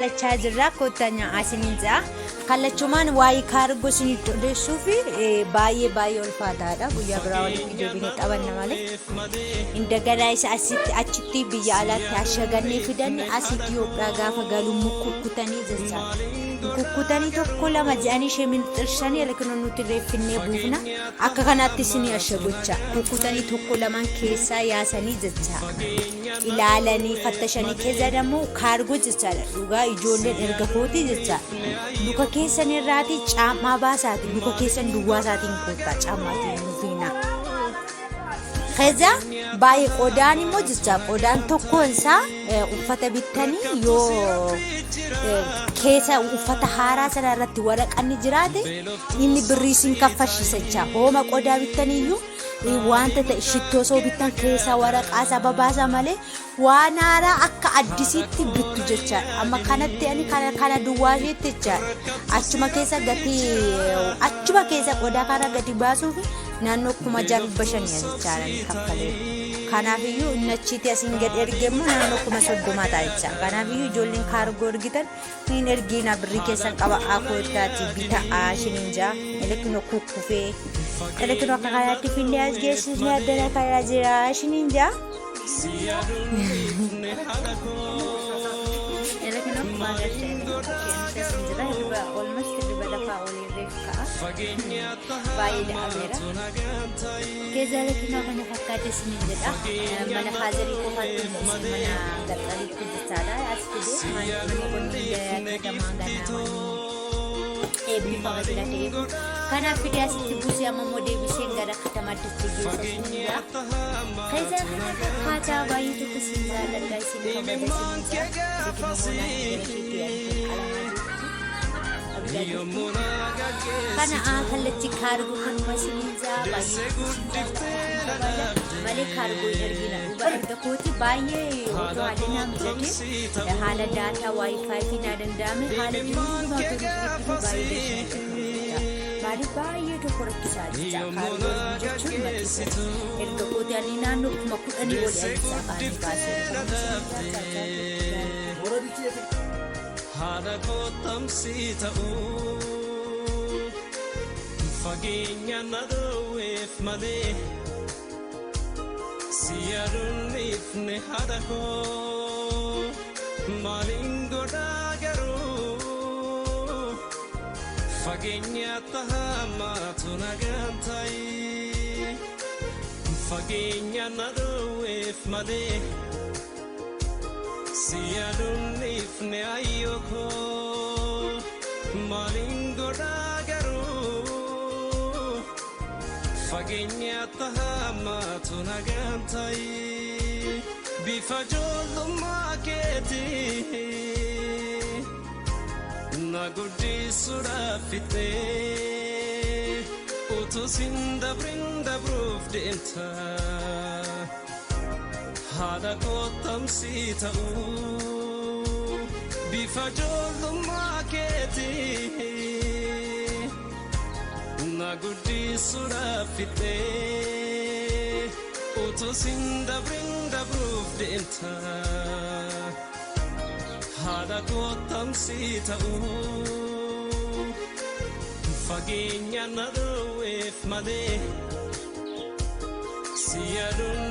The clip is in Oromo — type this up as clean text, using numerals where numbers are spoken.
Lachaa jirra kottaa asiniin ja'a. Kallachumaan waa'ee kaargoo isinitti odeessuu fi baay'ee baay'ee ulfaataadha. Guyyaa biraa walitti deebinee taphanna malee. Indaganaa isa asitti achitti biyya alaatti ashagannee fidanne as Itoophiyaa gaafa galu mukukkutanii jechaadha. Mukukkutanii tokko lama jedhanii ishee minxirsanii elekino nuti reeffinnee buufna. Akka kanaatti isinii ashagocha kukkutanii tokko lamaan keessaa yaasanii jecha. Ilaalanii fattashanii keessa dammoo kaargoo jechaadha. Dhugaa ijoolleen erga kootii jechaadha. Luka keessan irraatii caammaa baasaati. Luka keessan duwwaa isaatiin koottaa caammaatiin nufiinaa. Keessa baay'ee qodaan immoo jecha qodaan tokkoon isaa uffata bittanii yoo keessa uffata haaraa sana irratti waraqanni jiraate inni birrii isin kaffalchiisa jecha hooma qodaa bittaniyyuu wanta ta'e shittoo osoo bittan keessaa waraqaa isaa babaasaa malee waan haaraa akka addisiitti bittu jechaadha. Amma kanatti ani kana kana duwwaa isheetti jechaadha. Achuma keessa gatii achuma keessa qodaa kana gadi baasuuf naannoo 6,500 jechaadha ni kaffalee. Kanaafiyyuu inni achiitti asiin gad erge immoo naannoo 30,000 ta'a jecha. Kanaafiyyuu ijoolleen kaargoo ergitan hin ergiina birrii keessan qaba akootaati bitaa shiniin jaa elekino kukkufee elekino akka kanaatti finnee as geessisnee addana kana jira shiniin jaa. Elekino akkuma agartan keessa jira hirriba almost hirriba lafaa olii reef ka'a baay'ee da'ameera. Keessa elekino kana fakkaate isiniin jedha mana faazarii qofaatti mana gaxariitti jechaadha as fide manni kun katamaa ganaa eebbifama jira ta'eef kanaaf fide asitti buusee amma immoo deebiseen gara katamaatti achi geessa isin jira. Keessa kana fakkaataa baay'ee tokko isin jaalladha isin kabaja isin jira. Sekin immoo naannoo gara isheetti yaaddu qalamaa jirti. Argaa jirtu. Kana kallachi kaargoo kanuma isiniin jaa baay'ee isin jaalladha isin kabaja malee kaargoo hin ergina dhugaa erga kooti baay'ee otoo haalli naa mijate haala daataa waayifaayi fi naa danda'ame haala jiru hundumaa otoo nuuf erginu baay'ee deessu maaliif baay'ee tokko rakkisaa jecha kaargoo erguu jechuun maxiisa erga kooti ani naannoo 10,000 oli ajjechaa kaanii baasee Haadha kottamsii ta'uu fageenya na dhoowweef malee si yaaduun dhiifne haadha koo maaliin godhaa garuu fageenya tahamaatu nagaan ta'i fageenya na dhoowweef malee. Si yaaduun dhiifne ayyoo koo maaliin godhaa garuu fageenya tahamaatu nagaan ta'i bifa ijoollummaa keetii na guddisuudhaaf fixee utuu sin dabrin dabruuf deemta. Haadha kottamsii ta'uu bifa ijoollummaa keetii na guddisuudhaaf fixee utuu sin dabrin dabruuf deemta. Haadha kottamsii ta'uu fageenya na dhoowweef malee si yaaduun.